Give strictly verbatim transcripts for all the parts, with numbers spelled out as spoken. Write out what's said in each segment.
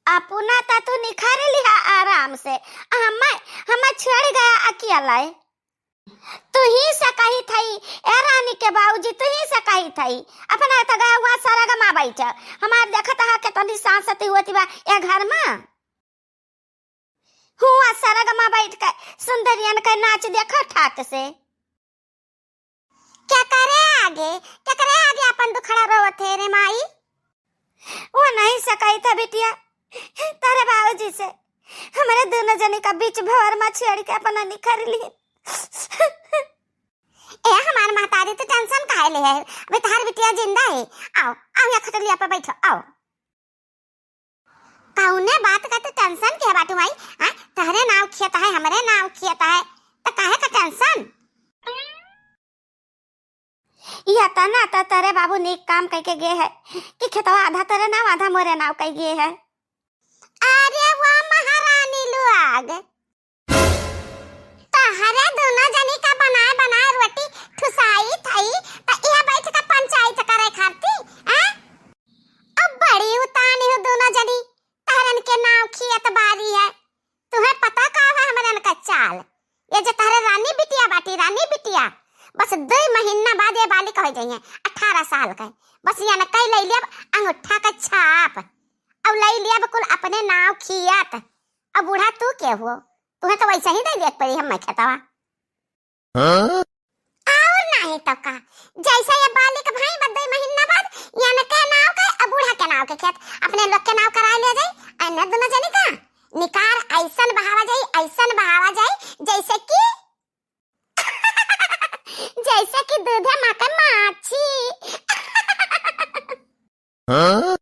अपना त तू निखर लिहा आराम से, हम्मे, हम्मे छोड़ गया अकेला। तू ही से कही थई, ए रानी के बाबूजी, तू ही से कही थई, अपना त गया हुआ सरग मा बैठ, हमार देखत हा केतनी सांसती होती बा ए घर मा। हुआ सरग मा बैठ के सुंदरियन के नाच देखा ठाट से। केकरे आगे, केकरे आगे अपन दुखड़ा रोवत है रे माई? वो नहीं सकई था बिटिया, तारे बाबूजी से हमरे दोनों जने का बीच भंवर मा छेड़ के अपना निखर ली। ए हमार महतारी, तू tension काहे ले है? अबे तहार बिटिया जिंदा है। आओ, आओ यहाँ खटलिया पे बैठो, आओ। कौने बात का तू tension के बाटू माई? हाँ, तहरे नाव खेत है, हमरे नाव खेत है, तो काहे का tension? या त ना त तेरे बाबू नीक काम कइके गे है कि खेतवा आधा तेरे नाव, आधा मोरे नाव कइ गे है। अरे वाह महारानी लोग, तहरे दोनों जनी का बनाए बनाए रोटी ठुसाई थई, त इहे बैठ के पंचायत करे खाती, हैं? अब बड़ी उतानी हो दोनों जनी, तहरन के नाव खियत बारी है। तुहे पता का है हमरन का चाल? ये जे तहरे रानी बिटिया बाटी, रानी बिटिया, बस दुइ महीना बाद ये बालिक होइ जइहें, अठारह साल के। बस यनकइ लइ लियब अंगूठा का छाप, अउ लइ लियब कुल अपने नाव खियत। अब बूढ़ा तू के हुओ? तुहे तो वैसे ही दइ देक परी हम्मे खेतवा। हाँ? अउर नाहीं तो का, जैसे ये बालिक भई बा दुइ महीना बाद, यनके नाव के अउ बूढ़ा के नाव के खेत अपने लोग के नाव कराइ लिया जाई। अने दोनों जनी का निकार अइसन बहावा जाई, अइसन बहावा जाई, जैसे कि जैसे कि दूधे मा के माछी। हाँ?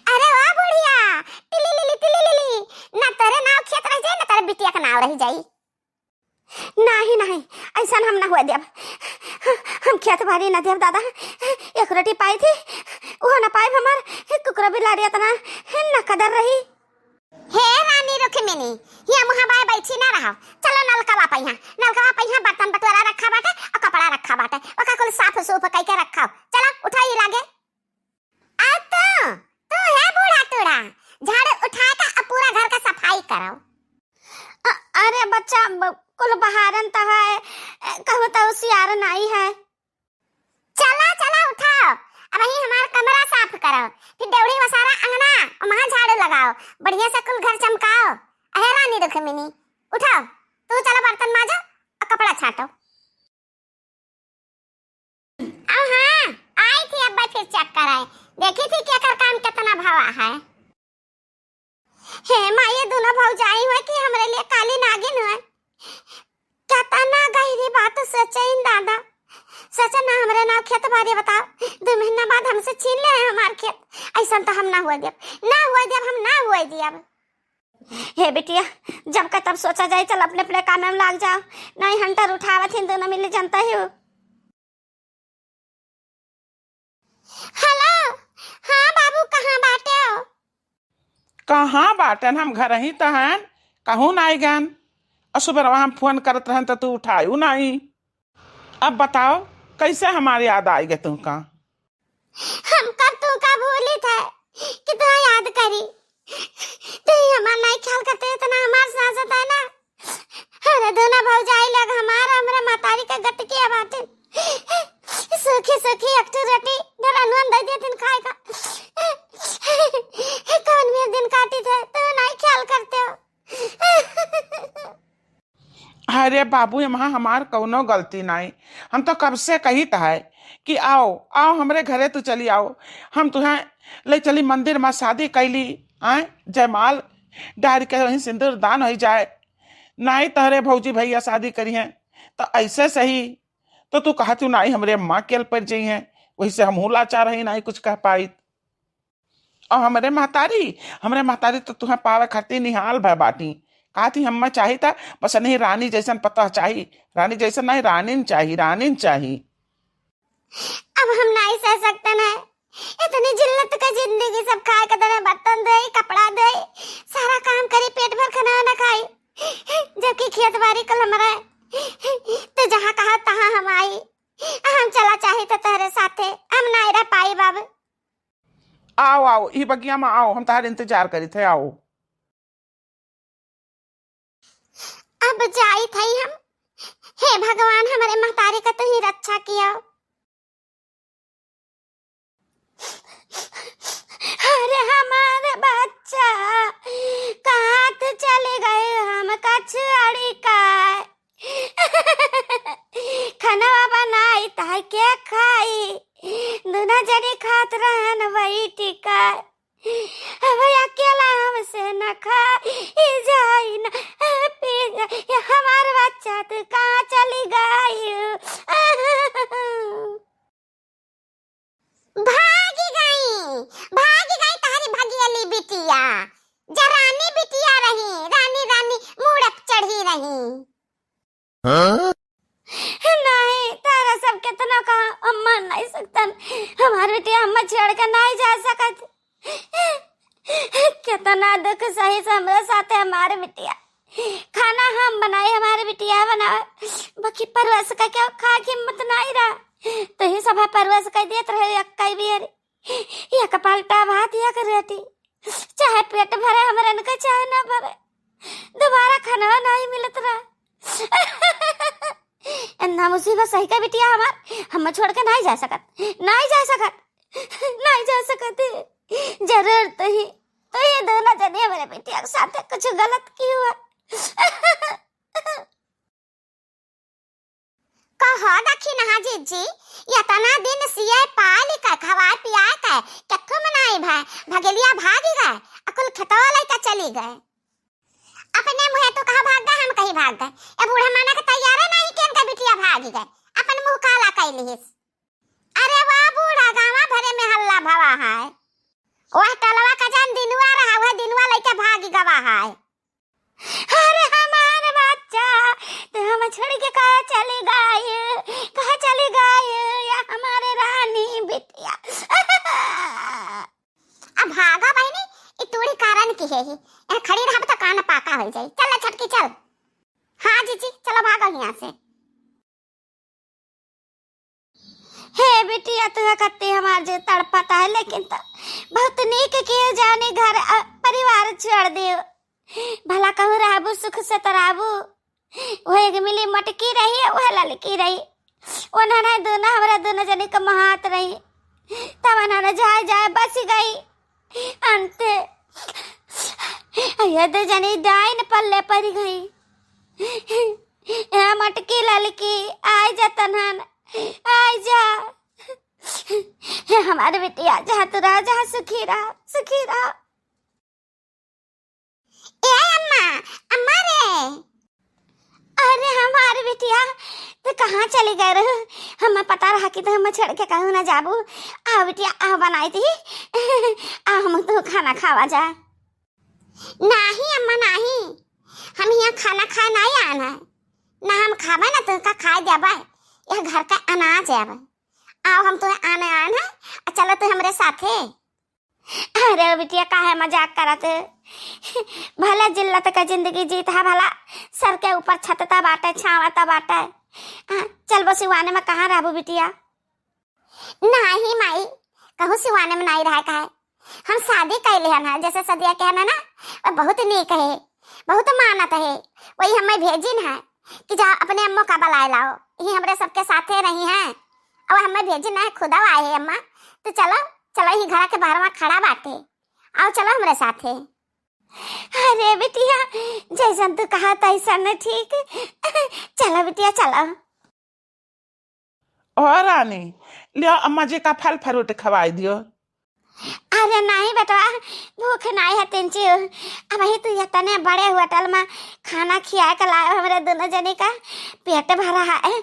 अरे वाह बुढ़िया, टिली लिली, टिली लिली, ना तोरे नाव खेत रह जाई, ना तोरे बिटिया का नाव रह जाई। नाहीं, नाहीं, अइसन हम ना हुए देब। हम खेत बारी ना देब दादा। एक रोटी पाई थी, उहो ना पाइब हमार। कुकुर बिलारी इतना ना कदर रही। हे रानी रुक्मिणी, हिया मुँह बाय बैठी ना रहो। चलो नलकवा पइहाँ, नलकवा पइहाँ बर्तन बटोरा रखा बाटे अउ कपड़ा रखा बाटे, ओका कुल साफ सूफ कइके रखो। चलो उठो ई लागे। आ तू, तू हे बूढ़ा टूढ़ा, झाड़ू उठाए का अउ पूरा घर का सफाई करो। अ-, अरे बच्चा, ब-, कुल बहारन त है, कहूँ त उसियार नाई है। चला, चला, उठाओ। अबहीं हमार कमरा साफ करो, फिर डेवढ़ी वसारा अंगना, वहाँ झाड़ू लगाओ, बढ़िया से कुल घर चमकाओ। अहे रानी रुक्मिणी, उठाओ, तू चला बर्तन माजो अउ कपड़ा छाँटो। अउ हाँ, आई थी अब्बा फिर चेक कराए, देखी थी कि एकर काम केतना भवा है। हे माँ, ये दोनों भौजाई हुए कि हमरे लिए काली नागिन हुए। केतना गहिरी बात सोचे इन दादा। सोचे ना हमरे नाव खेत बारी बताओ, दुइ महीना बाद हमसे छीन ले हैं हमार खेत। अइसन तो हम ना हुए देब, ना हुए देब, हम ना हुए देब। हे बिटिया, जब का तब सोचा जाए, चल अपने अपने काम में लाग जाओ। नाहीं hunter उठावत ही दोनों मिली जनता ही हो। Hello, हाँ बाबू, कहाँ बाटे हो? कहाँ बाटन, हम घरही त हन, कहूँ नाई गन। अउ सुबेरवा हम फोन करत रहन त तू उठायू नाई। अब बताओ, कैसे हमार याद आइगे तुमका? हम कब तुमका भूली थे कि तुहा याद करी। तू ही हमार नाई ख्याल करते, इतना हमार सासत है ना। अरे दोनों भौजाई लोग हमार, हमरे महतारी के गटकिया बाटिन। सूखी सूखी एक ठो रोटी डरनुअन दे देतिन खाए का। कौन भी दिन काटी थे, तू नाई ख्याल करते हो। अरे बाबू, एमा हमार कउनो गलती नाई। हम तो कब से कहित है कि आओ, आओ हमरे घरे तू चली आओ, हम तुहें ले चली मंदिर मा शादी कैली, आए जयमाल डारि के वहीं सिंदूर दान होइ जाए। नाई तहरे भौजी भइया शादी करिहें, त अइसे सही तो तू कहत हूँ नाई हमरे अम्मा केल परि जइहें, वही से हमहूँ लाचार हई, नाई कुछ कह पाइत। अउ हमरे महतारी, हमरे महतारी तो तुहें पावे खातिर निहाल भय बाटी। कहत ही हम्मा चाही त बस नहीं रानी जइसन पतोह चाही, रानी जइसन नहीं, रानीन चाही, रानीन चाही। अब हम नाई सह सकते हैं इतनी जिल्लत का जिंदगी, सब खाए के देने बर्तन धोई, कपड़ा धोई, सारा काम करी, पेट भर खाना ना खाई, जबकि खेत बारी कुल हमरे। तो जहाँ कहा तहाँ हम आई, हम चला चाही तो तहरे साथे, हम नाई रह पाई बाबू। आओ, आओ, ई बगिया में आओ, हम तहार इंतजार करित है, आओ। अब जाइत हई हम। हे भगवान, हमरे महतारी का तुही रक्षा किया। अरे हमारे बच्चा, कहाँ तू चले गए? हम कछुआड़ी का खनवा बनाई ता के खाई, दुना जनी खात रहन वही टिका। अब अकेला हमसे न खाई जाई न पी जाई, हमार बच्चा तू कहाँ चली गई? भागी गई, भागी गई तहरी भगियली बिटिया। जा रानी बिटिया रही, रानी रानी मूड़प चढ़ी रही। हाँ? नहीं, तारा सब केतना कहा, हम मान नहीं सकतन। हमार बिटिया हम छोड़ के नहीं जा सकत। केतना दुख सही से हमरे साथे हमार बिटिया। खाना हम बनाई, हमार बिटिया बनावे, बाकी परोस का क्या खाए के हिम्मत नहीं रहा। तो ही सब परोस कर देत रहे, एक कई बेर, एक पलटा भात, एक रोटी, चाहे पेट भरे हमरन के, चाहे ना भरे, दोबारा खाना नहीं मिलत रहा। इतना मुसीबत सही का बिटिया हमार, हम छोड़ के नहीं जा सकत, नहीं जा सकत, नहीं जा सकत। जरूर तो ही, तो ही दोनों जने हमारे बिटिया के साथ कुछ गलत की हुआ। कहो दखिनहा जीजी, एतना दिन सिए पाल के, खवाए पियाए के, केकहू मनाई भए, भगेलिया भागी गए, अकुल खेतवा लइके चली गए। अपने मुँहे तू कहा भाग गए, हम कहीं भाग गए। ए बूढ़ा माना के तैयारे नहीं कि इनका बिटिया भागी गए, अपन मुँह काला कइ लिहिस। अरे वाह बूढ़ा, गाँवा भरे में हल्ला भवा है। वह टलवा का जान दिनुआ रहा, वह दिनुआ लइके भागी गवा है। अरे हमार बच्चा, तू हम छोड़ के कहाँ चली गई, कहाँ चली गई, या हमारे रानी बिटिया। अब भागा बहिनी, ई तूड़ी कारण की है ही। यहाँ खड़ी रहब तो कान पाका हो जाई। चल छोटकी चल। हाँ जीजी, चलो भागो यहाँ से। हे बिटिया, तू कत्ते हमार जे तड़पत है, लेकिन तो बहुत नीक किए जानी घर, अ, परिवार छोड़ दियो। भला कहूँ रहबू सुख से तो रहबू। वह एक मिली मटकी रही, वह ललकी रही। उन्होंने दोनों, हमरा दोनों जने के महात रही। तब उन्होंने जाए जाए बस गई। अंते ये दो जने डाइन पल्ले पड़ गई। ए मटकी ललकी, आइ जा तनहन, आइ जा। ए हमार बिटिया, जहाँ तू रह, जहाँ सुखी रह, सुखी रह। ए अम्मा, अम्मा रे। अरे हमार बिटिया, तू कहाँ चली गए रहो? हमें पता रहा कि तू हमें छोड़ के कहूँ ना जाबू। आओ बिटिया, आओ बनाई थी। आओ हम तू खाना खावा जा। नाही अम्मा, नाही, हम यहाँ खाना खाए नाही आन है, ना हम खाबे ना तुमका खाए देबे, यह घर का अनाज है। अब आओ हम तुम्हें आने आन है, आ चलो तू हमरे साथे। अरे बिटिया, काहे मजाक करत है? भला जिल्लत का जिंदगी जीत है, भला सर के ऊपर छत त बाटे, छावा त बाटे। हाँ, चल बस सिवाने में कहाँ रहबू बिटिया? नाही माई, कहूँ सिवाने में नाही रहे का है। हम शादी कैले हन है, जैसे सदिया के हन ना, वो बहुत नीक है, बहुत मानत है। वही हमें भेजिन है कि जा अपने अम्मो का बुलाए लाओ, यही हमरे सबके साथे रही हैं। और हमें भेजिन है, खुदा आए है अम्मा, तो चलो, चलो, यही घर के बाहर में खड़ा बाटे, आओ चलो हमरे साथे। अरे बिटिया, जैसन तू कहा तैसन ठीक। चलो बिटिया, चलो। और रानी, लियो अम्मा जी का फल फ्रूट खवाई दियो। अरे नाही बेटवा, भूख नाही है तिनची। अब ही तू इतने बड़े होटल में खाना खिया के लाए हो हमरे दोनों जने का, पेट भरा है।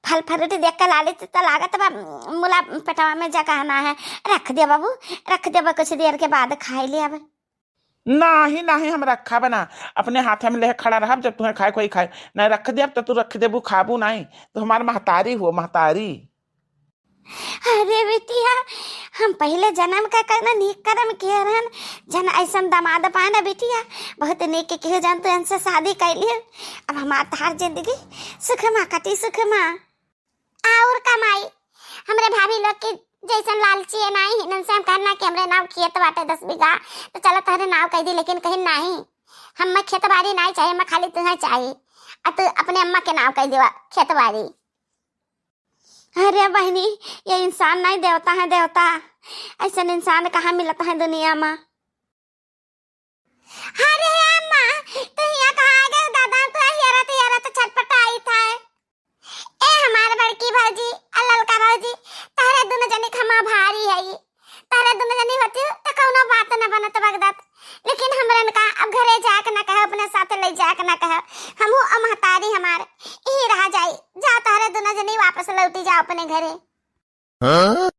फल फ्रूट देख के लाली तो लागत बा मुला पेटवा में जगह ना है। रख दे बाबू, रख दे बा, कुछ देर के बाद खाई ले अब। नाही, नाही, हम रखा बना, अपने हाथे में लेके खड़ा रहब, जब तुहें खाए कोई खाए। नहीं रख देब तो तू रख देबू, खाबू नहीं, तो हमार महतारी हो, महतारी। अरे बिटिया, हम पहले जन्म का करना नीक कर्म किए रहन, जन ऐसन दामाद पाए ना बिटिया, बहुत नीक किए जन तू इनसे शादी कर लिए। अब हमार तहार जिंदगी सुखमा कटी, सुखमा। और का माई, हमरे भाभी लोग के जैसन लालची है नाई, इनन से हम कहन ना कि हमरे नाव खेत बाटे दस बीघा, तो चलो तहरे नाव कह दी, लेकिन कहिन नाई, हम्मे खेत बारी नाई चाही, हम्मे खाली तुहे चाही, आ तू अपने अम्मा के नाव कह देवा खेत बारी। अरे बहिनी, ये इंसान नाई, देवता है, देवता। ऐसन इंसान कहाँ मिलत है दुनिया मा? अरे अम्मा, तू हियाँ कहाँ आ गए दादा? तू हियरत हियरत छटपटाइत है। ए हमार बड़की भौजी आ ललका भौजी, तहरे दुनो जनी खमा भारी है। तहरे दुनो जनी होती तो कौनो बात न बनत बगदत, लेकिन हमरन का अब घरे जाए के न कहे, अपने साथ ले जाए के न कहे। हमहू अ महतारी हमार यही रह जाई। जा तहरे दुनो जनी वापस लौटी जा अपने घरे। हाँ?